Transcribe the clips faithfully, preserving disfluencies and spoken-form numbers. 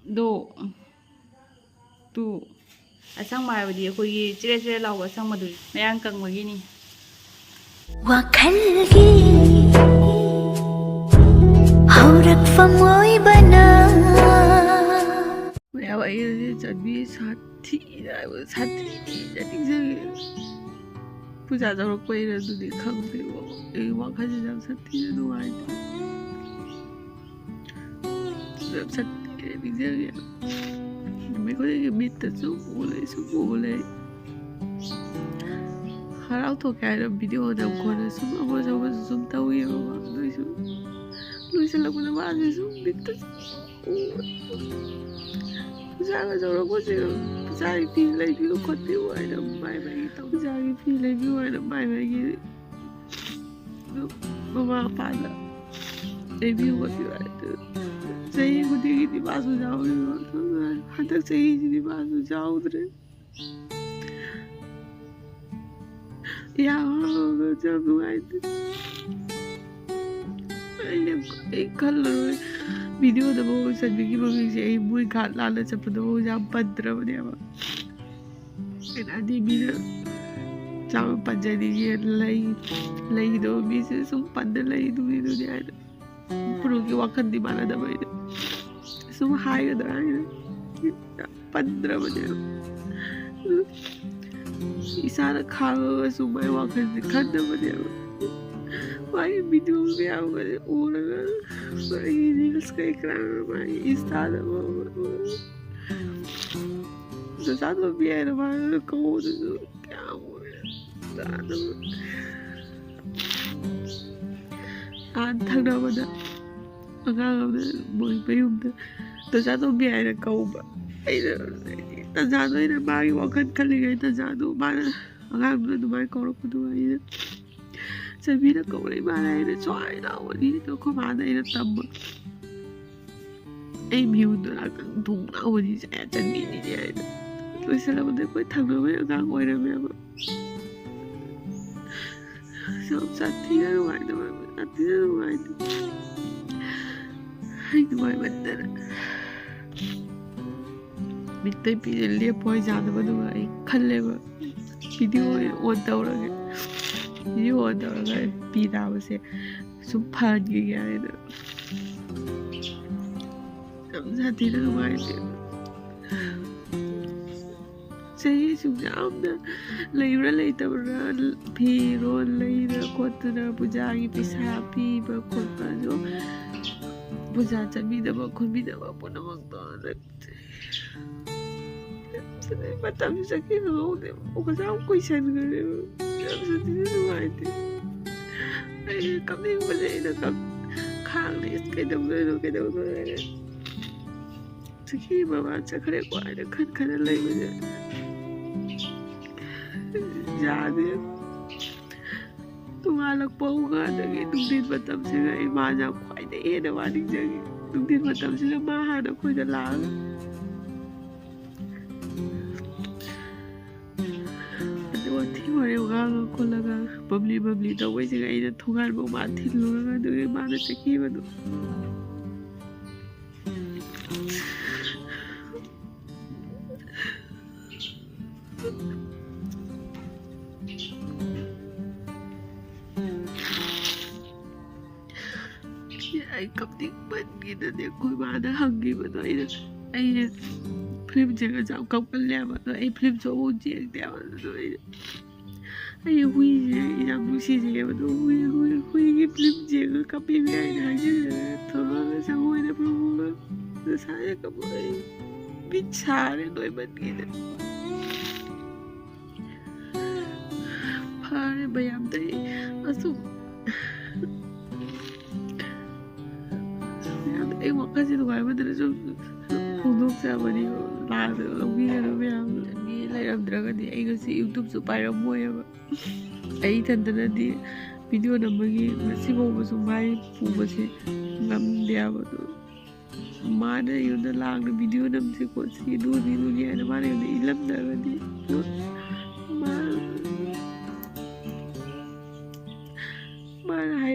ꯑꯗꯣ ꯇꯨ ꯑꯁꯪꯕ ꯍꯥꯏꯕꯗꯤ ꯑꯩꯈꯣꯏꯒꯤ ꯆꯦꯔꯦ ꯆꯦꯔꯦ ꯂꯥꯎꯕ ꯑꯁꯪꯕꯗꯨ, ꯃꯌꯥꯡ ꯀꯪꯕꯒꯤꯅꯤ꯫ ꯋꯥꯈꯜꯒꯤ ꯍꯧꯔꯛꯐꯝ ꯑꯣꯏꯕꯅ꯫ ꯃꯌꯥꯝ, ꯑꯩ ꯍꯧꯖꯤꯛ ꯆꯟꯕꯤ ꯁꯥꯊꯤꯅ ꯍꯥꯏꯕ ꯁꯥꯊꯤꯅ ꯅꯤꯡꯁꯤꯡꯉꯤ꯫ ꯄꯨꯖꯥ ꯇꯧꯔꯛꯄꯩꯔ ꯑꯗꯨꯗꯤ ꯈꯪꯗꯦꯕ, ꯑꯩ ꯋꯥꯈꯜꯁꯤꯗ ꯌꯥꯝ ꯁꯥꯊꯤꯅ ꯅꯨꯡꯉꯥꯏꯇꯦ꯫ ꯌꯥꯝ ꯁꯥꯊꯤꯅ ꯅꯤꯡꯁꯤꯡꯉꯦ꯫ ꯅꯨꯃꯤꯠ ꯈꯨꯗꯤꯡꯒꯤ ꯃꯤꯠꯇ ꯁꯨꯝ ꯎ ꯂꯩ, ꯁꯨꯝ ꯎ ꯂꯩ꯫ ꯍꯔꯥꯎ ꯊꯣꯛꯀꯦ ꯍꯥꯏꯅ ꯚꯤꯗꯤꯑꯣ ꯅꯝ ꯈꯣꯠꯅ ꯁꯨꯝ ꯑꯃꯁꯨ ꯑꯃꯁꯨ ꯁꯨꯝ ꯇꯧꯋꯦꯕ꯫ ꯑꯗꯨꯏꯁꯨ ꯂꯣꯏꯁꯤꯜꯂꯛꯄꯗ ꯃꯥꯁꯦ ꯁꯨꯝ ꯃꯤꯠꯇ ꯁꯨꯝ ꯎ꯫ ꯄꯨꯖꯥꯒ ꯇꯧꯔꯛꯄꯁꯦ, ꯄꯨꯖꯥꯒꯤ ꯐꯤ ꯂꯩꯕꯤꯌꯨ ꯈꯣꯠꯄꯤꯌꯨ ꯍꯥꯏꯅ ꯃꯥꯏ ꯃꯥꯏꯒꯤ ꯇꯧ-, ꯄꯨꯖꯥꯒꯤ ꯐꯤ ꯂꯩꯕꯤꯌꯨ ꯍꯥꯏꯅ ꯃꯥꯏ ꯃꯥꯏꯒꯤ ꯑꯗꯨ ꯃꯃꯥ ꯃꯄꯥꯅ ꯂꯩꯕꯤꯌꯨ ꯈꯣꯠꯄꯤꯌꯨ ꯍꯥꯏꯗꯨ ꯆꯍꯤ ꯈꯨꯗꯤꯡꯒꯤꯗꯤ ꯃꯥꯁꯨ ꯌꯥꯎꯔꯤꯕ꯫ ꯍꯟꯗꯛ ꯆꯍꯤꯁꯤꯗꯤ ꯃꯥꯁꯨ ꯌꯥꯎꯗ꯭ꯔꯦ꯫ ꯌꯥꯎꯔꯒꯁꯨ ꯌꯥꯝ ꯅꯨꯡꯉꯥꯏꯇꯦ꯫ ꯑꯩꯅ, ꯑꯩ ꯈꯜꯂꯔꯣꯏ꯫ ꯚꯤꯗꯤꯑꯣꯗꯐꯥꯎ ꯆꯟꯕꯤꯒꯤ ꯃꯃꯤꯡꯁꯦ ꯑꯩ ꯃꯣꯏ ꯘꯥꯠ ꯂꯥꯜꯂ ꯆꯠꯄꯗꯐꯥꯎ ꯌꯥꯝ ꯄꯟꯗ꯭ꯔꯕꯅꯦꯕ꯫ ꯑꯩꯅ ꯑꯗꯤ ꯃꯤꯅ ꯆꯥꯕ ꯄꯟꯖꯅꯤꯡꯉꯦ, ꯂꯩ, ꯂꯩꯗꯕ ꯃꯤꯁꯦ ꯁꯨꯝ ꯄꯟꯗ ꯂꯩ, ꯑꯗꯨꯒꯤꯗꯨꯅꯤ ꯍꯥꯏꯅ꯫ ꯄꯨꯔꯨꯒꯤ ꯋꯥꯈꯜꯗꯤ ꯃꯥꯟꯅꯗꯕ ꯑꯩꯅ ꯁꯨꯝ ꯍꯥꯏꯒꯗ꯭ꯔꯥ ꯍꯥꯏꯅ ꯄꯟꯗ꯭ꯔꯕꯅꯦꯕ꯫ ꯏꯁꯥꯅ ꯈꯥꯡꯉꯒꯁꯨ ꯃꯥꯏ ꯋꯥꯈꯜꯁꯦ ꯈꯟꯗꯕꯅꯦꯕ꯫ ꯃꯥꯒꯤ ꯚꯤꯗꯤꯑꯣ ꯃꯌꯥꯝꯒꯁꯦ ꯎꯔꯒ, ꯃꯥꯒꯤ ꯔꯤꯜꯁ ꯀꯩ ꯀꯔꯥ, ꯃꯥꯒꯤ ꯏꯟꯁꯇꯥꯗ ꯆꯥꯆꯥ ꯇꯣꯝꯕꯤ ꯍꯥꯏꯅ ꯃꯥꯅ ꯀꯧꯕꯗꯨꯁꯨ ꯀꯌꯥꯝ ꯆꯥꯗꯕ꯫ ꯑꯥ ꯊꯪꯅꯕꯗ ꯑꯉꯥꯡ ꯑꯃꯅ ꯃꯣꯏ ꯃꯌꯨꯝꯗ ꯇꯟꯖꯥ ꯇꯣꯝꯕꯤ ꯍꯥꯏꯅ ꯀꯧꯕ꯫ ꯑꯩꯅ ꯇꯟꯖꯥꯗꯣ ꯑꯩꯅ ꯃꯥꯒꯤ ꯋꯥꯈꯜ ꯈꯜꯂꯤꯉꯩ ꯇꯟꯖꯥꯗꯣ ꯃꯥꯅ ꯑꯉꯥꯡꯗꯨꯅ ꯑꯗꯨꯃꯥꯏꯅ ꯀꯧꯔꯛꯄꯗꯣ ꯑꯩꯅ ꯆꯟꯕꯤꯅ ꯀꯧꯔꯛꯏ ꯃꯥꯜꯂꯦ ꯍꯥꯏꯅ ꯁ꯭ꯋꯥꯏ ꯂꯥꯎꯕꯅꯤ꯫ ꯑꯗꯣ ꯑꯩꯈꯣꯏ ꯃꯥꯗ ꯑꯩꯅ ꯇꯝꯕ꯫ ꯑꯩ ꯃꯤꯉꯣꯟꯗ ꯉꯥꯛꯇꯪ ꯊꯣꯡ ꯂꯥꯎꯕꯅꯤ ꯆꯟꯕꯤꯅꯤꯅꯦ ꯍꯥꯏꯅ꯫ ꯂꯣꯏꯁꯤꯜꯂꯛꯄꯗ ꯑꯩꯈꯣꯏ ꯊꯪꯅꯕꯒꯤ ꯑꯉꯥꯡ ꯑꯣꯏꯔꯝꯃꯦꯕ꯫ ꯌꯥꯝ ꯁꯥꯊꯤꯅ ꯅꯨꯡꯉꯥꯏꯇꯕ, ꯁꯥꯊꯤꯅ ꯅꯨꯡꯉꯥꯏꯇꯦ꯫ ꯑꯩ ꯅꯨꯡꯉꯥꯏꯃꯟꯗꯅ ꯃꯤꯠꯇꯩ ꯄꯤꯔꯦ ꯂꯦꯞꯄꯣꯏ ꯌꯥꯗꯕ ꯅꯨꯡꯉꯥꯏ ꯈꯜꯂꯦꯕ꯫ ꯚꯤꯗꯤꯑꯣ ꯑꯣꯏꯅ ꯑꯣꯟ ꯇꯧꯔꯒꯦ꯫ ꯚꯤꯗꯤꯑꯣ ꯑꯣꯟ ꯇꯧꯔꯒ ꯄꯤ ꯇꯥꯕꯁꯦ ꯁꯨꯝ ꯐꯍꯟꯈꯤꯒꯦ ꯍꯥꯏꯅ꯫ ꯌꯥꯝ ꯁꯥꯊꯤꯅ ꯅꯨꯡꯉꯥꯏꯇꯦ꯫ ꯆꯍꯤ ꯁꯨꯛ ꯌꯥꯝꯅ ꯂꯩꯕ꯭ꯔꯥ ꯂꯩꯇꯕ꯭ꯔꯥ, ꯐꯤꯔꯣꯜ ꯂꯩꯗꯅ ꯈꯣꯠꯇꯅ, ꯄꯨꯖꯥꯒꯤ ꯄꯩꯁꯥ ꯄꯤꯕ ꯈꯣꯠꯄ, ꯑꯗꯨ ꯄꯨꯖꯥ ꯆꯠꯃꯤꯟꯅꯕ ꯈꯣꯠꯃꯤꯟꯅꯕ ꯄꯨꯝꯅꯃꯛꯇꯣ ꯃꯇꯝꯁꯨ ꯆꯠꯈꯤ ꯈꯪꯍꯧꯗꯦ꯫ ꯑꯣꯖꯥ ꯑꯃꯨꯛ ꯀꯨꯏꯁꯟꯈ꯭ꯔꯦꯕ꯫ ꯌꯥꯝ ꯁꯥꯊꯤꯅ ꯅꯨꯡꯉꯥꯏꯇꯦ꯫ ꯑꯩ ꯀꯞꯅꯤꯡꯕꯁꯦ ꯑꯩꯅ ꯀꯞ-, ꯈꯥꯡꯂꯦ꯫ ꯀꯩꯗꯧꯗꯣꯏꯅꯣ, ꯀꯩꯗꯧꯗꯣꯏꯅꯣ ꯍꯥꯏꯅ꯫ ꯆꯠꯈꯤ ꯃꯃꯥ ꯆꯠꯈ꯭ꯔꯦꯀꯣ ꯍꯥꯏꯅ ꯈꯟ ꯈꯟꯅ ꯂꯩꯕꯁꯦ ꯌꯥꯗꯦ꯫ ꯅꯣꯡꯉꯥꯜꯂꯛꯄ ꯍꯧꯒ ꯑꯗꯒꯤ ꯅꯨꯡꯊꯤꯟ ꯃꯇꯝꯁꯤꯗ ꯏꯃꯥꯅ ꯈ꯭ꯋꯥꯏꯗꯒꯤ ꯍꯦꯟꯅ ꯋꯥꯅꯤꯡꯖꯒꯤ꯫ ꯅꯨꯡꯊꯤꯟ ꯃꯇꯝꯁꯤꯗ ꯃꯥ ꯍꯥꯟꯅ ꯑꯩꯈꯣꯏꯗ ꯂꯥꯛꯑꯒ ꯑꯗꯨ ꯋꯥꯊꯤ ꯋꯥꯔꯦꯝ ꯉꯥꯡꯉ ꯈꯣꯠꯂꯒ ꯕꯕ꯭ꯂꯤ ꯕꯕ꯭ꯂꯤ ꯇꯧꯕꯩꯁꯤꯒ ꯑꯩꯅ ꯊꯣꯡꯒꯥꯟꯐꯥꯎ ꯃꯥ ꯊꯤꯜꯂꯨꯔꯒ ꯑꯗꯨꯒꯤ ꯃꯥꯅ ꯆꯠꯈꯤꯕꯗꯣ꯫ ꯑꯩ ꯀꯞꯅꯤꯡꯃꯟꯒꯤꯗꯅꯦ ꯑꯩꯈꯣꯏ ꯃꯥꯅ ꯍꯪꯈꯤꯕꯗꯣ ꯑꯩꯅ, ꯑꯩꯁꯦ ꯐꯤꯂꯝ ꯌꯦꯡꯉꯁꯨ ꯌꯥꯝ ꯀꯞꯀꯜꯂꯦꯕ꯫ ꯑꯗꯣ ꯑꯩ ꯐꯤꯂꯝꯁꯨ ꯑꯃꯨꯛ ꯌꯦꯡꯗꯦꯕ꯫ ꯑꯗꯨꯗꯣ ꯑꯩꯅ, ꯑꯩ ꯍꯨꯏꯁꯦ ꯌꯥꯝ ꯅꯨꯡꯁꯤꯖꯩꯌꯦꯕ꯫ ꯑꯗꯣ ꯍꯨꯏ, ꯍꯨꯏ, ꯍꯨꯏꯒꯤ ꯐꯤꯂꯝ ꯌꯦꯡꯉꯒ ꯀꯞꯄꯤꯕ ꯌꯥꯏꯅ ꯍꯥꯏꯖꯤꯜꯂꯒ ꯊꯣꯔꯛꯑꯒ ꯁꯪꯒꯣꯏꯗ ꯐꯝꯃꯒ ꯅꯁꯥꯁꯦ ꯀꯞꯄ꯫ ꯑꯩ ꯃꯤꯠ ꯁꯥꯔꯦ ꯅꯣꯏꯃꯟꯒꯤꯗꯅ꯫ ꯐꯔꯦ ꯃꯌꯥꯝꯗꯩ ꯑꯁꯨꯝ, ꯃꯌꯥꯝꯗ ꯑꯩ ꯋꯥꯈꯜꯁꯦ ꯅꯨꯡꯉꯥꯏꯃꯟꯗꯅ ꯁꯨꯝ ꯐꯣꯡꯗꯣꯛꯆꯕꯅꯤ꯫ ꯂꯥꯛꯑꯒ ꯂꯧꯕꯤꯒꯅꯨ ꯃꯌꯥꯝ꯫ ꯃꯤ ꯂꯩꯔꯝꯗ꯭ꯔꯒꯗꯤ ꯑꯩ ꯉꯁꯤ YouTubeꯁꯨ ꯄꯥꯏꯔꯝꯃꯣꯏꯑꯕ꯫ ꯑꯩ ꯏꯊꯟꯇꯅꯗꯤ ꯚꯤꯗꯤꯑꯣ ꯅꯝꯕꯒꯤ ꯉꯁꯤꯐꯥꯎꯕꯁꯨ ꯃꯥꯏ ꯄꯨꯕꯁꯦ ꯉꯝꯗꯦ ꯍꯥꯏꯕ꯫ ꯑꯗꯣ ꯃꯥꯅ ꯑꯩꯉꯣꯟꯗ ꯂꯥꯡꯅ ꯚꯤꯗꯤꯑꯣ ꯅꯝꯁꯤ ꯈꯣꯠꯁꯤ, ꯑꯗꯨꯅꯤ ꯑꯗꯨꯅꯤ ꯍꯥꯏꯅ ꯃꯥꯅ ꯑꯩꯉꯣꯟꯗ ꯏꯜꯂꯝꯗ꯭ꯔꯒꯗꯤ, ꯃꯥ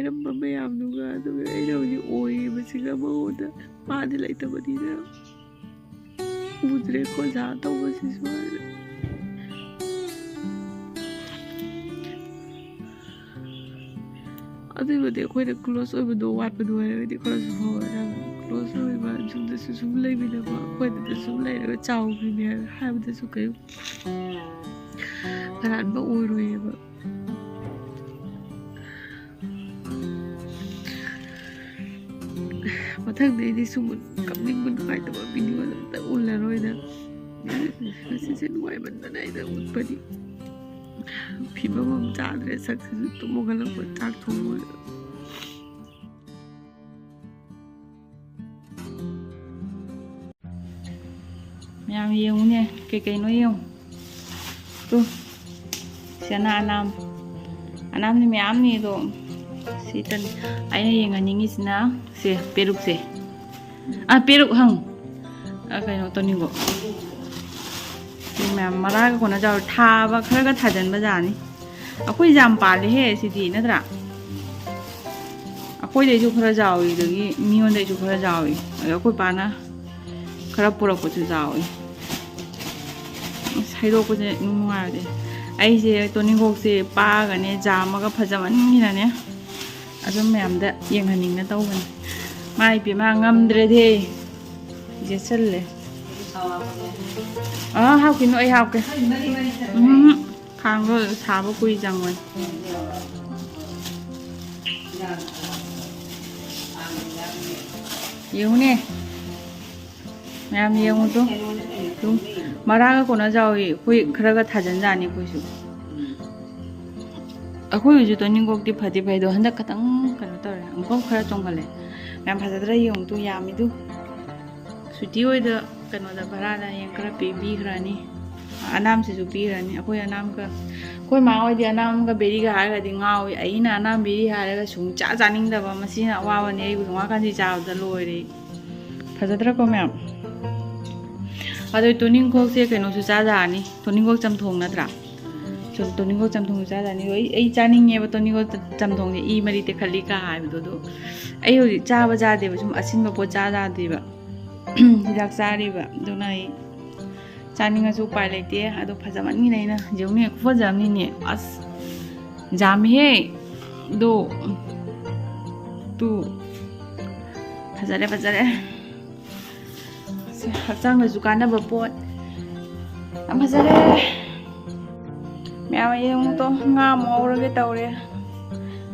ꯍꯥꯏꯔꯝꯕ ꯃꯌꯥꯝꯗꯨꯒ, ꯑꯗꯨꯒ ꯑꯩꯅ ꯍꯧꯖꯤꯛ ꯑꯣꯏꯔꯤꯕꯁꯤꯒ ꯃꯉꯣꯟꯗ ꯃꯥꯗꯤ ꯂꯩꯇꯕꯅꯤꯅ ꯎꯗ꯭ꯔꯦ ꯈꯣꯟꯖꯥ ꯇꯧꯕꯁꯤꯁꯨ ꯍꯥꯏꯅ꯫ ꯑꯗꯨꯏꯕꯨꯗꯤ ꯑꯩꯈꯣꯏꯅ ꯀ꯭ꯂꯣꯁ ꯑꯣꯏꯕꯗꯣ ꯋꯥꯠꯄꯗꯣ ꯍꯥꯏꯔꯒꯗꯤ ꯈꯔꯁꯨ ꯐꯕ, ꯌꯥꯝ ꯀ꯭ꯂꯣꯁ ꯑꯣꯏꯕ ꯌꯨꯝꯗꯁꯨ ꯁꯨꯝ ꯂꯩꯃꯤꯟꯅꯕ, ꯑꯩꯈꯣꯏꯗꯗ ꯁꯨꯝ ꯂꯩꯔꯒ ꯆꯥꯎꯈ꯭ꯔꯤꯅꯦ ꯍꯥꯏꯕꯗꯁꯨ ꯀꯔꯤꯝ ꯑꯔꯥꯟꯕ ꯑꯣꯏꯔꯣꯏꯌꯦꯕ꯫ ꯃꯊꯪꯗꯩꯗꯤ ꯁꯨꯝ ꯀꯞꯅꯤꯡꯕ ꯅꯨꯡꯉꯥꯏꯇꯕ ꯚꯤꯗꯤꯑꯣ ꯑꯝꯇ ꯎꯠꯂꯔꯣꯏꯗ꯫ ꯉꯁꯤꯁꯦ ꯅꯨꯡꯉꯥꯏꯃꯟꯗꯅ ꯑꯩꯅ ꯎꯠꯄꯗꯤ ꯐꯤꯕꯝ ꯑꯃ ꯆꯥꯗ꯭ꯔꯦ꯫ ꯁꯛꯁꯤꯁꯨ ꯇꯨꯝ ꯍꯧꯒꯠꯂꯛꯄ ꯆꯥꯛ ꯊꯣꯡꯕ꯫ ꯃꯌꯥꯝ ꯌꯦꯡꯉꯨꯅꯦ, ꯀꯩꯀꯩꯅꯣ ꯌꯦꯡꯉꯨ꯫ ꯇꯨ, ꯁꯤ ꯑꯅꯥ ꯑꯅꯥꯝ, ꯑꯅꯥꯝꯗꯤ ꯃꯌꯥꯝꯅꯤ ꯑꯗꯣ꯫ ꯁꯤ ꯇꯟ-, ꯑꯩꯅ ꯌꯦꯡꯍꯟꯅꯤꯡꯉꯤꯁꯤꯅ ꯁꯦ, ꯄꯦꯔꯨꯛꯁꯦ꯫ ꯑ, ꯄꯦꯔꯨꯛ ꯍꯪ꯫ ꯑ, ꯀꯩꯅꯣ ꯇꯧꯅꯤꯡꯉꯣ꯫ ꯁꯤ ꯃꯌꯥꯝ ꯃꯔꯥꯒ ꯀꯣꯟꯅ ꯆꯥꯎꯔ ꯊꯥꯕ ꯈꯔꯒ ꯊꯥꯖꯟꯕ ꯖꯥꯠꯅꯤ꯫ ꯑꯩꯈꯣꯏ ꯌꯥꯝ ꯄꯥꯜꯂꯦꯍꯦ ꯁꯤꯗꯤ, ꯅꯠꯇ꯭ꯔꯥ? ꯑꯩꯈꯣꯏꯗꯩꯁꯨ ꯈꯔ ꯆꯥꯎꯏ, ꯑꯗꯒꯤ ꯃꯤꯉꯣꯟꯗꯩꯁꯨ ꯈꯔ ꯆꯥꯎꯏ, ꯑꯗꯣ ꯑꯩꯈꯣꯏ ꯄꯥꯅ ꯈꯔ ꯄꯨꯔꯛꯄꯁꯨ ꯆꯥꯎꯏ꯫ ꯑꯁ, ꯍꯩꯗꯣꯛꯄꯁꯦ ꯅꯨꯡ ꯅꯨꯡꯉꯥꯏꯔꯗꯤ꯫ ꯑꯩꯁꯦ ꯇꯣꯅꯤꯡꯈꯣꯛꯁꯦ ꯄꯥꯛꯑꯒꯅꯦ, ꯖꯥꯝꯃꯒ ꯐꯖꯃꯟꯈꯤꯅꯅꯦ, ꯑꯗꯨꯝ ꯃꯌꯥꯝꯗ ꯌꯦꯡꯍꯟꯅꯤꯡꯅ ꯇꯧꯕꯅꯤ꯫ ꯃꯥꯏ ꯄꯦꯝꯃ ꯉꯝꯗ꯭ꯔꯦꯗꯤ ꯌꯦꯠꯁꯜꯂꯦ꯫ ꯑꯥ, ꯍꯥꯞꯈꯤꯅꯨ, ꯑꯩ ꯍꯥꯞꯀꯦ꯫ ꯎꯝ, ꯈꯥꯡꯗꯣ ꯁꯥꯕ ꯀꯨꯏ ꯆꯪꯕꯅꯤ꯫ ꯌꯦꯡꯉꯨꯅꯦ꯫ ꯃꯌꯥꯝ ꯌꯦꯡꯉꯨ ꯇꯨ꯫ ꯇꯨ꯫ ꯃꯔꯥꯒ ꯀꯣꯟꯅ ꯆꯥꯎꯏ꯫ ꯑꯩꯈꯣꯏ ꯈꯔꯒ ꯊꯥꯖꯟꯖꯥꯅꯤ ꯑꯩꯈꯣꯏꯁꯨ꯫ ꯑꯩꯈꯣꯏꯒꯤꯁꯨ ꯇꯣꯅꯤꯡꯀꯣꯛꯇꯤ ꯐꯗꯤ ꯐꯩ, ꯑꯗꯣ ꯍꯟꯗꯛ ꯈꯇꯪ ꯀꯩꯅꯣ ꯇꯧꯔꯦ꯫ ꯑꯃꯨꯛꯀ ꯈꯔ ꯆꯣꯡꯈꯠꯂꯦ꯫ ꯌꯥꯝ ꯐꯖꯗ꯭ꯔꯥ ꯌꯦꯡꯉꯨ ꯇꯨ, ꯌꯥꯝꯃꯤꯗꯨ꯫ ꯁ꯭ꯋꯤꯇꯤ ꯍꯣꯏꯗ ꯀꯩꯅꯣꯗ ꯚꯔꯥꯗ ꯍꯌꯦꯡ ꯈꯔ ꯄꯤꯕꯤꯈ꯭ꯔꯅꯤ꯫ ꯑꯅꯥꯝꯁꯤꯁꯨ ꯄꯤꯈ꯭ꯔꯅꯤ꯫ ꯑꯩꯈꯣꯏ ꯑꯅꯥꯝꯒ, ꯑꯩꯈꯣꯏ ꯃꯥ ꯍꯣꯏꯗꯤ ꯑꯅꯥꯝꯒ ꯕꯦꯔꯤꯒ ꯍꯥꯏꯔꯒꯗꯤ ꯉꯥꯎꯏ꯫ ꯑꯩꯅ ꯑꯅꯥꯝ ꯕꯦꯔꯤ ꯍꯥꯏꯔꯒ ꯁꯨꯡꯆꯥ ꯆꯥꯅꯤꯡꯗꯕ꯫ ꯃꯁꯤꯅ ꯑꯋꯥꯕꯅꯤ꯫ ꯑꯩꯕꯨ ꯁꯨꯡꯋꯥ ꯀꯥꯟꯁꯤ ꯆꯥꯕꯗ ꯂꯣꯏꯔꯦ꯫ ꯐꯖꯗ꯭ꯔꯥꯀꯣ ꯃꯌꯥꯝ? ꯑꯗꯣ ꯇꯣꯅꯤꯡꯈꯣꯛꯁꯦ ꯀꯩꯅꯣꯁꯨ ꯆꯥꯖꯥꯔꯅꯤ꯫ ꯇꯣꯅꯤꯡꯈꯣꯛ ꯆꯝꯊꯣꯡ ꯅꯠꯇ꯭ꯔꯥ? ꯇꯣꯅꯤꯡꯈꯣꯛ ꯆꯝꯊꯣꯡ ꯆꯥꯖꯥꯅꯤ꯫ ꯑꯩ ꯑꯩ ꯆꯥꯅꯤꯡꯉꯦꯕ ꯇꯣꯅꯤꯡꯈꯣꯛ ꯆꯝꯊꯣꯡꯁꯦ, ꯏ ꯃꯔꯤ ꯇꯦꯛꯈꯠꯂꯤꯒ ꯍꯥꯏꯕꯗꯣ꯫ ꯑꯗꯣ ꯑꯩ ꯍꯧꯖꯤꯛ ꯆꯥꯕ ꯆꯥꯗꯦꯕ, ꯁꯨꯝ ꯑꯁꯤꯟꯕ ꯄꯣꯠ ꯆꯥ ꯆꯥꯗꯦꯕ꯫ ꯍꯤꯗꯥꯛ ꯆꯥꯔꯤꯕ꯫ ꯑꯗꯨꯅ ꯑꯩ ꯆꯥꯅꯤꯡꯉꯁꯨ ꯎꯄꯥꯏ ꯂꯩꯇꯦ꯫ ꯑꯗꯣ ꯐꯖꯃꯟꯒꯤꯅꯦ ꯑꯩꯅ ꯌꯦꯡꯉꯨꯅꯦ, ꯈꯨꯐꯖ ꯑꯃꯅꯤꯅꯦ꯫ ꯑꯁ, ꯌꯥꯝꯃꯤꯍꯦ꯫ ꯑꯗꯣ ꯇꯨ, ꯐꯖꯔꯦ, ꯐꯖꯔꯦ꯫ ꯁꯤ ꯍꯛꯆꯥꯡꯗꯁꯨ ꯀꯥꯟꯅꯕ ꯄꯣꯠ꯫ ꯌꯥꯝ ꯐꯖꯔꯦ꯫ ꯃꯌꯥꯝ ꯌꯦꯡꯉꯨ ꯇꯣ, ꯉꯥ ꯑꯃꯨꯛ ꯉꯧꯔꯒꯦ ꯇꯧꯔꯦ꯫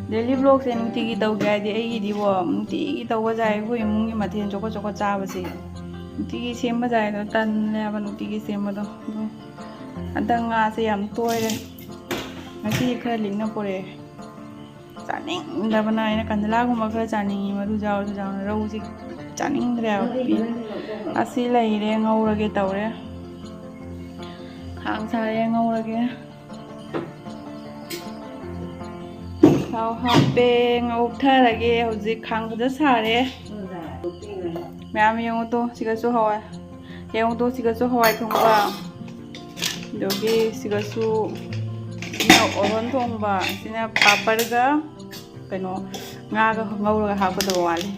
Daily vlogꯁꯦ ꯅꯨꯡꯇꯤꯒꯤ ꯇꯧꯒꯦ ꯍꯥꯏꯗꯤ ꯑꯩꯒꯤꯗꯤꯀꯣ, ꯅꯨꯡꯇꯤꯒꯤ ꯇꯧꯕ ꯌꯥꯏ ꯑꯩꯈꯣꯏ ꯏꯃꯨꯡꯒꯤ ꯃꯊꯦꯜ ꯆꯣꯠꯀ ꯆꯣꯠꯀ ꯆꯥꯕꯁꯦ꯫ ꯅꯨꯡꯇꯤꯒꯤ ꯁꯦꯝꯕ ꯌꯥꯏ ꯑꯗꯣ ꯇꯜꯂꯦ ꯍꯥꯏꯕ ꯅꯨꯡꯇꯤꯒꯤ ꯁꯦꯝꯕꯗꯣ꯫ ꯑꯗꯣ ꯍꯟꯗꯛ ꯉꯥꯁꯦ ꯌꯥꯝ ꯇꯣꯏꯔꯦ꯫ ꯉꯁꯤꯗꯤ ꯈꯔ ꯂꯤꯛꯅ ꯄꯨꯔꯛꯑꯦ꯫ ꯆꯥꯅꯤꯡꯗꯕꯅ ꯑꯩꯅ ꯀꯟꯗꯂꯥꯒꯨꯝꯕ ꯈꯔ ꯆꯥꯅꯤꯡꯉꯤ, ꯃꯔꯨ ꯌꯥꯎꯔꯁꯨ ꯌꯥꯎꯅ꯫ ꯔꯧꯁꯤ ꯆꯥꯅꯤꯡꯗ꯭ꯔꯦ ꯍꯥꯏꯕ ꯄꯦꯟꯅ꯫ ꯑꯁꯤ ꯂꯩꯔꯦ, ꯉꯧꯔꯒꯦ ꯇꯧꯔꯦ꯫ ꯈꯥꯡ ꯁꯥꯔꯦ, ꯉꯧꯔꯒꯦ꯫ ꯊꯥꯎ ꯍꯥꯞꯄꯦ, ꯉꯧꯊꯔꯒꯦ꯫ ꯍꯧꯖꯤꯛ ꯈꯥꯡ ꯐꯖ ꯁꯥꯔꯦ꯫ ꯃꯌꯥꯝ ꯌꯦꯡꯉꯨ ꯇꯣ, ꯁꯤꯒꯁꯨ ꯍꯋꯥꯏ꯫ ꯌꯦꯡꯉꯨ ꯇꯣ, ꯁꯤꯒꯁꯨ ꯍꯋꯥꯏ ꯊꯣꯡꯕ꯫ ꯑꯗꯒꯤ ꯁꯤꯒꯁꯨ, ꯁꯤꯅ ꯑꯣꯔꯣꯟ ꯊꯣꯡꯕ, ꯁꯤꯅ ꯄꯥꯄꯔꯒ ꯀꯩꯅꯣ, ꯉꯥꯒ ꯉꯧꯔꯒ ꯍꯥꯞꯀꯗꯕ ꯋꯥꯠꯂꯤ꯫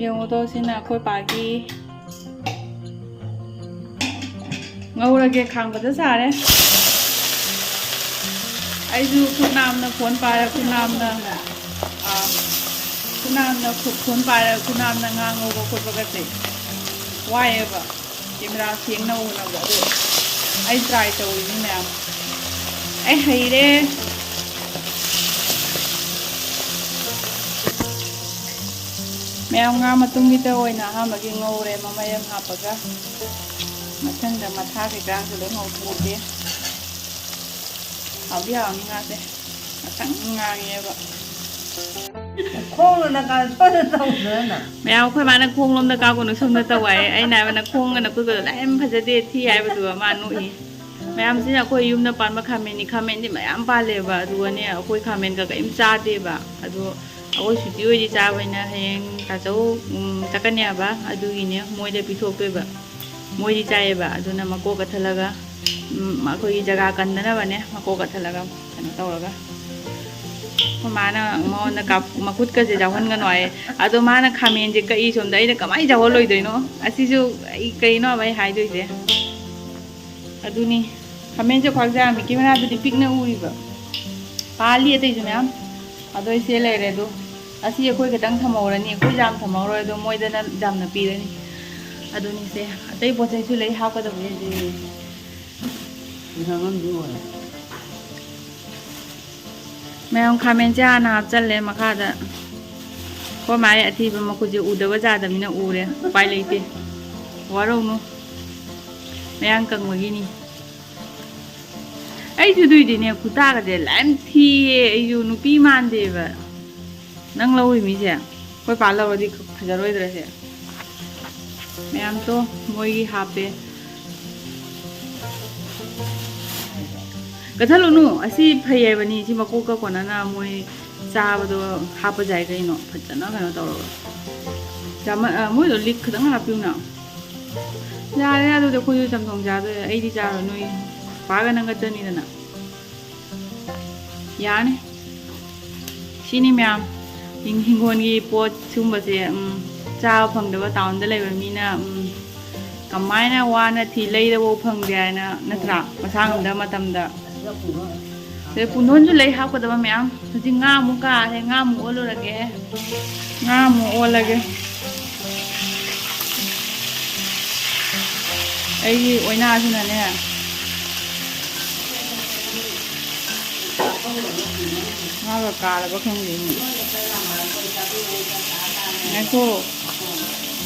ꯌꯦꯡꯉꯨꯗꯣ, ꯁꯤꯅ ꯑꯩꯈꯣꯏ ꯄꯥꯒꯤ꯫ ꯉꯧꯔꯒꯦ, ꯈꯥꯡꯕꯗ ꯁꯥꯔꯦ꯫ ꯑꯩꯁꯨ ꯈꯨꯠ ꯅꯥꯝꯅ ꯐꯣꯟ ꯄꯥꯏꯔ, ꯈꯨꯠ ꯅꯥꯝꯅ, ꯑꯥ, ꯈꯨꯠ ꯅꯥꯝꯅ ꯈꯨ-, ꯐꯣꯟ ꯄꯥꯏꯔ, ꯈꯨꯠ ꯅꯥꯝꯅ ꯉꯥ ꯉꯧꯕ ꯈꯣꯠꯄꯒꯁꯦ ꯋꯥꯏꯌꯦꯕ꯫ ꯀꯦꯃꯦꯔꯥ ꯁꯦꯡꯅ ꯎꯅꯕ꯫ ꯑꯗꯣ ꯑꯩ try ꯇꯧꯔꯤꯅꯤ ꯃꯌꯥꯝ꯫ ꯑꯩ ꯍꯩꯔꯦ꯫ ꯃꯌꯥꯝ, ꯉꯥ ꯃꯇꯨꯝꯒꯤꯗ ꯑꯣꯏꯅ ꯑꯍꯥꯟꯕꯒꯤ ꯉꯧꯔꯦ, ꯃꯃꯩ ꯑꯃ ꯍꯥꯞꯄꯒ꯫ ꯃꯊꯪꯗ ꯃꯊꯥ ꯀꯩꯀꯥꯁꯨ ꯂꯣꯏ ꯉꯧꯊꯣꯛꯀꯦ꯫ ꯍꯥꯎꯗꯤ ꯍꯥꯎꯅꯤ ꯉꯥꯁꯦ꯫ ꯉꯥꯡꯁꯪ ꯉꯥꯡꯉꯦꯕ꯫ ꯈꯣꯡꯅ ꯅꯀꯥꯟ ꯁꯣꯏꯗ ꯇꯧꯗꯅ꯫ ꯃꯌꯥꯝ, ꯑꯩꯈꯣꯏ ꯃꯥꯅ ꯈꯣꯡ ꯂꯣꯝꯗ ꯀꯥꯎꯒꯅꯨ, ꯁꯣꯝꯗ ꯇꯧ ꯍꯥꯏꯌꯦ꯫ ꯑꯩꯅ ꯍꯥꯏꯕ, "ꯅꯈꯣꯡꯒ ꯅꯈꯨꯠꯀꯗꯣ ꯂꯥꯏ ꯌꯥꯝ ꯐꯖꯗꯦ, ꯊꯤ" ꯍꯥꯏꯕꯗꯨꯒ ꯃꯥ ꯅꯣꯛꯏ꯫ ꯃꯌꯥꯝꯁꯤꯅ ꯑꯩꯈꯣꯏ ꯌꯨꯝꯗ ꯄꯥꯟꯕ ꯈꯥꯃꯦꯟꯅꯤ꯫ ꯈꯥꯃꯦꯟꯗꯤ ꯃꯌꯥꯝ ꯄꯥꯜꯂꯦꯕ, ꯑꯗꯨꯒꯅꯦ ꯑꯩꯈꯣꯏ ꯈꯥꯃꯦꯟꯒ ꯀꯔꯤꯝ ꯆꯥꯗꯦꯕ꯫ ꯑꯗꯣ ꯑꯩꯈꯣꯏ ꯁꯨꯇꯤ ꯑꯣꯏꯗꯤ ꯆꯥꯕꯅꯤꯅ ꯍꯌꯦꯡ ꯇꯥꯆꯧ, ꯎꯝ, ꯆꯠꯀꯅꯤ ꯍꯥꯏꯕ, ꯑꯗꯨꯒꯤꯅꯦ ꯃꯣꯏꯗ ꯄꯤꯊꯣꯛꯇꯣꯏꯕ꯫ ꯃꯣꯏꯗꯤ ꯆꯥꯏꯌꯦꯕ, ꯑꯗꯨꯅ ꯃꯀꯣꯛ ꯀꯛꯊꯠꯂꯒ ꯎꯝ, ꯑꯩꯈꯣꯏꯒꯤ ꯖꯒꯥ ꯀꯟꯗꯅꯕꯅꯦ, ꯃꯀꯣꯛ ꯀꯛꯊꯠꯂꯒ ꯀꯩꯅꯣ ꯇꯧꯔꯒ꯫ ꯑꯩꯈꯣꯏ ꯃꯥꯅ ꯃꯉꯣꯟꯗ ꯀꯥꯞ-, ꯃꯈꯨꯠꯀꯁꯦ ꯌꯥꯎꯍꯟꯒꯅꯨ ꯍꯥꯏꯌꯦ꯫ ꯑꯗꯣ ꯃꯥꯅ ꯈꯥꯃꯦꯟꯁꯦ ꯀꯛꯏ ꯁꯣꯝꯗ, ꯑꯩꯅ ꯀꯃꯥꯏꯅ ꯌꯥꯎꯍꯜꯂꯣꯏꯗꯣꯏꯅꯣ? ꯑꯁꯤꯁꯨ ꯑꯩ ꯀꯩꯅꯣꯕ ꯑꯩ ꯍꯥꯏꯗꯣꯏꯁꯦ? ꯑꯗꯨꯅꯤ, ꯈꯥꯃꯦꯟꯁꯦ ꯈ꯭ꯋꯥꯛ ꯆꯥꯝꯃꯤ꯫ ꯀꯦꯃꯦꯔꯥꯗꯗꯤ ꯄꯤꯛꯅ ꯎꯔꯤꯕ, ꯄꯥꯜꯂꯤ ꯑꯇꯩꯁꯨ ꯃꯌꯥꯝ꯫ ꯑꯗꯣ ꯑꯩ ꯁꯦ ꯂꯩꯔꯦ꯫ ꯑꯗꯣ ꯑꯁꯤ ꯑꯩꯈꯣꯏ ꯈꯤꯇꯪ ꯊꯝꯍꯧꯔꯅꯤ, ꯑꯩꯈꯣꯏ ꯌꯥꯝ ꯊꯝꯍꯧꯔꯣꯏ꯫ ꯑꯗꯣ ꯃꯣꯏꯗꯅ ꯌꯥꯝꯅ ꯄꯤꯔꯅꯤ꯫ ꯑꯗꯨꯅꯤꯁꯦ, ꯑꯇꯩ ꯄꯣꯠ ꯆꯩꯁꯨ ꯂꯩ ꯍꯥꯞꯀꯗꯕꯁꯦ꯫ ꯃꯌꯥꯝ ꯈꯥꯃꯦꯟꯁꯦ ꯍꯥꯟꯅ ꯍꯥꯞꯆꯜꯂꯦ ꯃꯈꯥꯗ꯫ ꯑꯩꯈꯣꯏ ꯃꯥꯏ ꯑꯊꯤꯕ ꯃꯈꯨꯠꯁꯦ ꯎꯗꯕ ꯌꯥꯗꯕꯅꯤꯅ ꯎꯔꯦ, ꯎꯄꯥꯏ ꯂꯩꯇꯦ꯫ ꯋꯥꯔꯧꯅꯨ, ꯃꯌꯥꯡ ꯀꯪꯕꯒꯤꯅꯤ꯫ ꯑꯩꯁꯨ ꯑꯗꯨꯏꯗꯤꯅꯦ, ꯈꯨꯇꯥꯒꯁꯦ ꯂꯥꯏꯝ ꯊꯤꯌꯦ, ꯑꯩꯁꯨ ꯅꯨꯄꯤ ꯃꯥꯟꯗꯦꯕ꯫ ꯅꯪ ꯂꯧꯔꯤ ꯃꯤꯁꯦ ꯑꯩꯈꯣꯏ ꯄꯥ ꯂꯧꯔꯗꯤ ꯐꯖꯔꯣꯏꯗ꯭ꯔꯁꯦ? ꯃꯌꯥꯝꯗꯣ ꯃꯣꯏꯒꯤ ꯍꯥꯞꯄꯦ꯫ ꯀꯠꯊꯠꯂꯨꯅꯨ, ꯑꯁꯤ ꯐꯩ ꯍꯥꯏꯕꯅꯤ꯫ ꯁꯤ ꯃꯀꯣꯛꯀ ꯀꯣꯟꯅꯅ ꯃꯣꯏ ꯆꯥꯕꯗꯣ ꯍꯥꯞꯄ ꯌꯥꯏ ꯀꯩꯅꯣ, ꯐꯖꯅ ꯀꯩꯅꯣ ꯇꯧꯔꯒ꯫ ꯆꯥꯃ-, ꯑ, ꯃꯣꯏꯗꯣ ꯂꯤꯛ ꯈꯤꯇꯪ ꯍꯥꯞꯄꯤꯌꯨꯅ꯫ ꯌꯥꯔꯦ, ꯑꯗꯨꯗꯤ ꯑꯩꯈꯣꯏꯁꯨ ꯆꯝꯊꯣꯡ ꯆꯥꯗꯣꯏꯔꯦ꯫ ꯑꯩꯗꯤ ꯆꯥꯔꯣꯏ, ꯅꯣꯏ ꯄꯥꯒ ꯅꯪꯒ ꯆꯠꯅꯤꯗꯅ꯫ ꯌꯥꯅꯤ꯫ ꯁꯤꯅꯤ ꯃꯌꯥꯝ, ꯍꯤꯡ-, ꯍꯤꯡꯒꯣꯜꯒꯤ ꯄꯣꯠ ꯁꯤꯒꯨꯝꯕꯁꯦ, ꯎꯝ, ꯆꯥꯕ ꯐꯪꯗꯕ ꯇꯥꯎꯟꯗ ꯂꯩꯕ ꯃꯤꯅ, ꯎꯝ, ꯀꯃꯥꯏꯅ ꯋꯥꯅ ꯊꯤ ꯂꯩꯔꯐꯥꯎ ꯐꯪꯗꯦ ꯍꯥꯏꯅ, ꯅꯠꯇ꯭ꯔꯥ? ꯃꯁꯥ ꯉꯝꯗꯕ ꯃꯇꯝꯗ꯫ ꯑꯗꯩ ꯄꯨꯡꯗꯣꯟꯁꯨ ꯂꯩ ꯍꯥꯞꯀꯗꯕ ꯃꯌꯥꯝ꯫ ꯍꯧꯖꯤꯛ ꯉꯥ ꯑꯃꯨꯛ ꯀꯥꯔꯦ, ꯉꯥ ꯑꯃꯨꯛ ꯑꯣꯜꯂꯨꯔꯒꯦ꯫ ꯉꯥ ꯑꯃꯨꯛ ꯑꯣꯜꯂꯒꯦ꯫ ꯑꯩꯒꯤ ꯑꯣꯏꯅꯥꯁꯤꯅꯅꯦ, ꯉꯥꯒ ꯀꯥꯔꯕ ꯈꯪꯗꯦꯅꯦ꯫ ꯉꯥꯏꯈꯣ꯫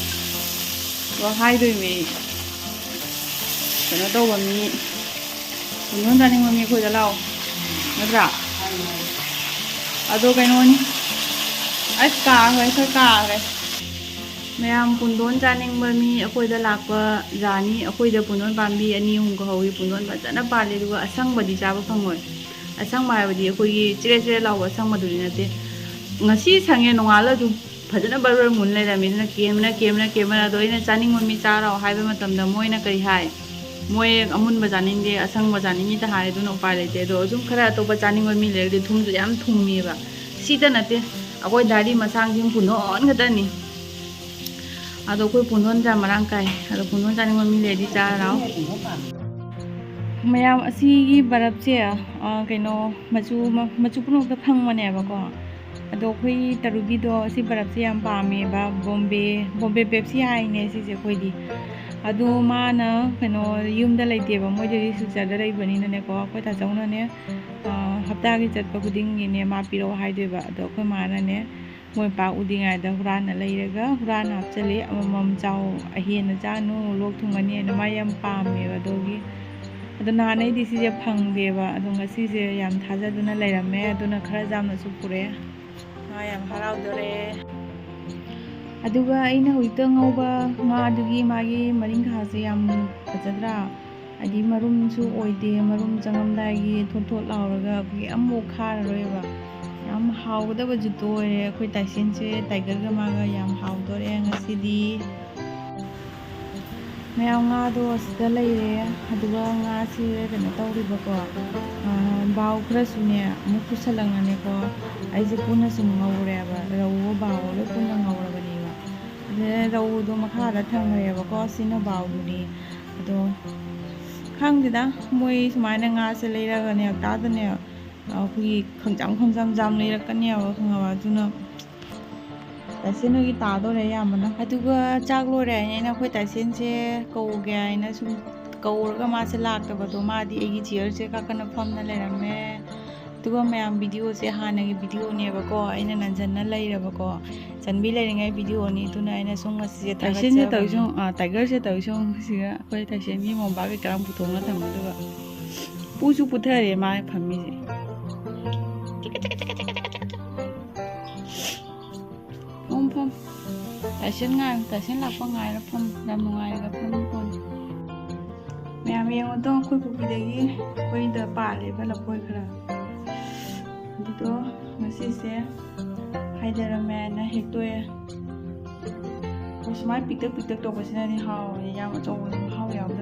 ꯋꯥ ꯍꯥꯏꯗꯣꯏꯅꯦ꯫ ꯀꯩꯅꯣ ꯇꯧꯕ ꯃꯤ, ꯄꯨꯡꯗꯣꯟ ꯆꯥꯅꯤꯡꯕ ꯃꯤ ꯑꯩꯈꯣꯏꯗ ꯂꯥꯛꯑꯣ꯫ ꯅꯠꯇ꯭ꯔꯥ? ꯑꯗꯣ ꯀꯩꯅꯣꯅꯤ꯫ ꯑꯁ, ꯀꯥꯈ꯭ꯔꯦ, ꯈꯔ ꯀꯥꯈ꯭ꯔꯦ꯫ ꯃꯌꯥꯝ ꯄꯨꯡꯗꯣꯟ ꯆꯥꯅꯤꯡꯕ ꯃꯤ ꯑꯩꯈꯣꯏꯗ ꯂꯥꯛꯄ ꯌꯥꯅꯤ꯫ ꯑꯩꯈꯣꯏꯗ ꯄꯨꯡꯗꯣꯟ ꯄꯥꯝꯕꯤ ꯑꯅꯤ ꯑꯍꯨꯝꯒ ꯍꯧꯏ꯫ ꯄꯨꯡꯗꯣꯟ ꯐꯖꯅ ꯄꯥꯜꯂꯤ, ꯑꯗꯨꯒ ꯑꯁꯪꯕꯗꯤ ꯆꯥꯕ ꯐꯪꯉꯣꯏ꯫ ꯑꯁꯪꯕ ꯍꯥꯏꯕꯗꯤ ꯑꯩꯈꯣꯏꯒꯤ ꯆꯦꯔꯦ ꯆꯦꯔꯦ ꯂꯥꯎꯕ ꯑꯁꯪꯕꯗꯨꯗꯤ ꯅꯠꯇꯦ꯫ ꯉꯁꯤ ꯁꯪꯉꯦ, ꯅꯣꯡꯉꯥꯜꯂ ꯑꯗꯨꯝ ꯐꯖꯅ ꯕꯔ ꯕꯔ ꯃꯨꯟ ꯂꯩꯔꯝꯃꯤ꯫ ꯑꯗꯨꯅ ꯀꯦꯝꯕꯅ, ꯀꯦꯝꯕꯅ, ꯀꯦꯝꯕꯅ꯫ ꯑꯗꯣ ꯑꯩꯅ ꯆꯥꯅꯤꯡꯕ ꯃꯤ ꯆꯥꯔꯣ ꯍꯥꯏꯕ ꯃꯇꯝꯗ ꯃꯣꯏꯅ ꯀꯔꯤ ꯍꯥꯏ? ꯃꯣꯏ ꯑꯃꯨꯟꯕ ꯆꯥꯅꯤꯡꯗꯦ, ꯑꯁꯪꯕ ꯆꯥꯅꯤꯡꯉꯤꯇ ꯍꯥꯏ꯫ ꯑꯗꯨꯅ ꯎꯄꯥꯏ ꯂꯩꯇꯦ꯫ ꯑꯗꯣ ꯁꯨꯝ ꯈꯔ ꯑꯇꯣꯞꯄ ꯆꯥꯅꯤꯡꯕ ꯃꯤ ꯂꯩꯔꯗꯤ, ꯊꯨꯝꯁꯨ ꯌꯥꯝ ꯊꯨꯝꯃꯦꯕ꯫ ꯁꯤꯇ ꯅꯠꯇꯦ, ꯑꯩꯈꯣꯏ ꯗꯥꯗꯤ ꯃꯁꯥꯡꯁꯤꯡ ꯄꯨꯟꯗꯣꯟ ꯈꯛꯇꯅꯤ꯫ ꯑꯗꯣ ꯑꯩꯈꯣꯏ ꯄꯨꯟꯗꯣꯟꯁꯦ ꯌꯥꯝ ꯃꯔꯥꯡ ꯀꯥꯏ꯫ ꯑꯗꯣ ꯄꯨꯟꯗꯣꯟ ꯆꯥꯅꯤꯡꯕ ꯃꯤ ꯂꯩꯔꯗꯤ ꯆꯥꯔ ꯂꯥꯛꯑꯣ꯫ ꯃꯌꯥꯝ, ꯑꯁꯤꯒꯤ ꯕꯔꯞꯁꯦ, ꯑ, ꯀꯩꯅꯣ, ꯃꯆꯨ ꯃ-, ꯃꯆꯨ ꯄꯨꯝꯅꯃꯛꯇ ꯐꯪꯕꯅꯦꯕꯀꯣ꯫ ꯑꯗꯣ ꯑꯩꯈꯣꯏꯒꯤ ꯇꯔꯨꯕꯤꯗꯣ ꯑꯁꯤ ꯕꯔꯞꯁꯦ ꯌꯥꯝ ꯄꯥꯝꯃꯦꯕ꯫ ꯕꯣꯝꯕꯦ, ꯕꯣꯝꯕꯦ ꯄꯦꯞꯁꯤ ꯍꯥꯏꯅꯦ ꯁꯤꯁꯦ ꯑꯩꯈꯣꯏꯗꯤ꯫ ꯑꯗꯣ ꯃꯥꯅ ꯀꯩꯅꯣ, ꯌꯨꯝꯗ ꯂꯩꯇꯦꯕ, ꯃꯣꯏꯗꯤ ꯔꯤꯁꯤꯛꯆꯔꯗ ꯂꯩꯕꯅꯤꯅꯅꯦꯀꯣ꯫ ꯑꯩꯈꯣꯏ ꯇꯥꯆꯧꯅꯅꯦ, ꯑ, ꯍꯞꯇꯥꯒꯤ ꯆꯠꯄ ꯈꯨꯗꯤꯡꯒꯤꯅꯦ ꯃꯥ ꯄꯤꯔꯛꯑꯣ ꯍꯥꯏꯗꯣꯏꯕ꯫ ꯑꯗꯣ ꯑꯩꯈꯣꯏ ꯃꯥꯅꯅꯦ, ꯃꯣꯏ ꯄꯥꯛ ꯎꯗ꯭ꯔꯤꯉꯩꯗ ꯍꯨꯔꯥꯟꯅ ꯂꯩꯔꯒ ꯍꯨꯔꯥꯟꯅ ꯍꯥꯞꯆꯤꯜꯂꯤ꯫ "ꯑꯃꯃꯝ ꯆꯥꯎ, ꯑꯍꯦꯟꯅ ꯆꯥꯅꯨ, ꯂꯣꯛ ꯊꯨꯡꯒꯅꯤꯅ" ꯃꯥ ꯌꯥꯝ ꯄꯥꯝꯃꯦꯕ꯫ ꯑꯗꯨꯒꯤ, ꯑꯗꯣ ꯅꯍꯥꯟ ꯑꯩꯗꯤ ꯁꯤꯁꯦ ꯐꯪꯗꯦꯕ꯫ ꯑꯗꯣ ꯉꯁꯤꯁꯦ ꯌꯥꯝ ꯊꯥꯖꯗꯨꯅ ꯂꯩꯔꯝꯃꯦ꯫ ꯑꯗꯨꯅ ꯈꯔ ꯌꯥꯝꯅꯁꯨ ꯄꯨꯔꯛꯑꯦ꯫ ꯃꯥ ꯌꯥꯝ ꯍꯔꯥꯎꯗꯣꯔꯦ꯫ ꯑꯗꯨꯒ ꯑꯩꯅ ꯍꯧꯖꯤꯛꯇ ꯉꯧꯕ ꯉꯥꯗꯨꯒꯤ ꯃꯥꯒꯤ ꯃꯔꯤꯡꯈꯥꯁꯦ ꯌꯥꯝ ꯐꯖꯗ꯭ꯔꯥ? ꯍꯥꯏꯗꯤ ꯃꯔꯨꯝꯁꯨ ꯑꯣꯏꯗꯦ, ꯃꯔꯨꯝ ꯆꯪꯉꯝꯗꯥꯏꯒꯤ ꯊꯣꯠ ꯊꯣꯠ ꯂꯥꯎꯔꯒ ꯑꯩꯈꯣꯏꯒꯤ ꯑꯃꯐꯥꯎ ꯈꯥꯔꯔꯣꯏꯕ꯫ ꯌꯥꯝ ꯍꯥꯎꯒꯗꯕ ꯖꯨꯠꯇꯣ ꯑꯣꯏꯔꯦ꯫ ꯑꯩꯈꯣꯏ ꯇꯥꯏꯁꯦꯟꯁꯦ ꯇꯥꯏꯒꯔꯒ ꯃꯥꯒ ꯌꯥꯝ ꯍꯥꯎꯗꯣꯔꯦ ꯉꯁꯤꯗꯤ꯫ ꯃꯌꯥꯝ, ꯉꯥꯗꯣ ꯑꯁꯤꯗ ꯂꯩꯔꯦ꯫ ꯑꯗꯨꯒ ꯉꯥꯁꯦ ꯀꯩꯅꯣ ꯇꯧꯔꯤꯕꯀꯣ, ꯑꯥ, ꯕꯥꯎ ꯈꯔꯁꯨꯅꯦ ꯑꯃꯨꯛ ꯄꯨꯁꯜꯂꯛꯅꯅꯦꯀꯣ, ꯑꯩꯁꯦ ꯄꯨꯟꯅ ꯁꯨꯝ ꯉꯧꯔꯦꯕ꯫ ꯔꯧꯒ ꯕꯥꯎꯒ ꯂꯣꯏ ꯄꯨꯟꯅ ꯉꯧꯔꯕꯅꯦꯕ꯫ ꯑꯗꯨꯗ ꯔꯧꯗꯣ ꯃꯈꯥꯗ ꯊꯝꯈ꯭ꯔꯦꯕꯀꯣ꯫ ꯁꯤꯅ ꯕꯥꯎꯗꯨꯅꯤ꯫ ꯑꯗꯣ ꯈꯪꯗꯦꯗ, ꯃꯣꯏ ꯁꯨꯃꯥꯏꯅ ꯉꯥꯁꯦ ꯂꯩꯔꯒꯅꯦ, ꯍꯞꯇꯥꯗꯅꯦ, ꯑꯩꯈꯣꯏꯒꯤ ꯈꯪꯖꯥꯝ ꯈꯪꯖꯥꯝ ꯖꯥꯝ ꯂꯩꯔꯛꯀꯅꯦꯕ, ꯈꯪꯉꯕ? ꯑꯗꯨꯅ ꯇꯥꯏꯁꯦꯟ ꯍꯣꯏꯒꯤ ꯇꯥꯗꯣꯔꯦ ꯑꯌꯥꯝꯕꯅ꯫ ꯑꯗꯨꯒ ꯆꯥꯛ ꯂꯣꯏꯔꯦ ꯍꯥꯏꯅ ꯑꯩꯅ ꯑꯩꯈꯣꯏ ꯇꯥꯏꯁꯦꯟꯁꯦ ꯀꯧꯒꯦ ꯍꯥꯏꯅ ꯁꯨꯝ ꯀꯧꯔꯒ ꯃꯥꯁꯦ ꯂꯥꯛꯇꯕꯗꯣ, ꯃꯥꯗꯤ ꯑꯩꯒꯤ ꯆꯤꯌꯔꯁꯦ ꯀꯥꯈꯠꯅ ꯐꯝꯅ ꯂꯩꯔꯝꯃꯦ꯫ ꯑꯗꯨꯒ ꯃꯌꯥꯝ, ꯚꯤꯗꯤꯑꯣꯁꯦ ꯍꯥꯟꯅꯒꯤ ꯚꯤꯗꯤꯑꯣꯅꯦꯕꯀꯣ, ꯑꯩꯅ ꯅꯟꯖꯟꯅ ꯂꯩꯔꯕꯀꯣ, ꯆꯟꯕꯤ ꯂꯩꯔꯤꯉꯩ ꯚꯤꯗꯤꯑꯣꯅꯤ꯫ ꯑꯗꯨꯅ ꯑꯩꯅ ꯁꯨꯝ ꯉꯁꯤꯁꯦ ꯇꯥꯏꯁꯦꯟꯁꯦ ꯊꯥꯒꯠꯆꯕꯅꯤ꯫ ꯇꯧꯔꯤꯁꯦ ꯌꯦꯡꯉꯨ, ꯑꯥ, ꯇꯥꯏꯒꯔꯁꯦ ꯇꯧꯔꯤꯁꯦ ꯌꯦꯡꯉꯨ꯫ ꯁꯤꯒ ꯑꯩꯈꯣꯏ ꯇꯥꯏꯁꯦꯟꯒꯤ ꯃꯣꯝꯄꯥꯛ ꯀꯩꯀꯥ ꯄꯨꯊꯣꯛꯅ ꯊꯝꯕꯗꯨꯒ ꯄꯨꯁꯨ ꯄꯨꯊꯔꯦ ꯃꯥ ꯐꯝꯃꯤꯁꯦ꯫ ꯐꯝ, ꯐꯝ꯫ ꯇꯥꯏꯁꯟ ꯉꯥꯏ-, ꯇꯥꯏꯁꯟ ꯂꯥꯛꯄ ꯉꯥꯏꯔ ꯐꯝ꯫ ꯌꯥꯝ ꯅꯨꯡꯉꯥꯏꯔꯒ ꯐꯝ ꯐꯝ꯫ ꯃꯌꯥꯝ ꯌꯦꯡꯉꯨꯗꯣ, ꯑꯩꯈꯣꯏ ꯄꯨꯈ꯭ꯔꯤꯗꯒꯤ ꯑꯩꯈꯣꯏꯗ ꯄꯥꯜꯂꯦꯕ ꯂꯐꯣꯏ ꯈꯔ꯫ ꯑꯗꯨꯗꯣ ꯉꯁꯤꯁꯦ ꯍꯥꯏꯗꯔꯝꯃꯦ ꯍꯥꯏꯅ ꯍꯦꯛꯇꯣꯛꯑꯦ꯫ ꯑꯩꯈꯣꯏ ꯁꯨꯃꯥꯏꯅ ꯄꯤꯛꯇꯛ ꯄꯤꯛꯇꯛ ꯇꯧꯕꯁꯤꯅꯗꯤ ꯍꯥꯎꯋꯦ, ꯌꯥꯝ ꯑꯆꯧꯕꯗꯤ ꯃꯍꯥꯎ ꯌꯥꯎꯗꯕ꯫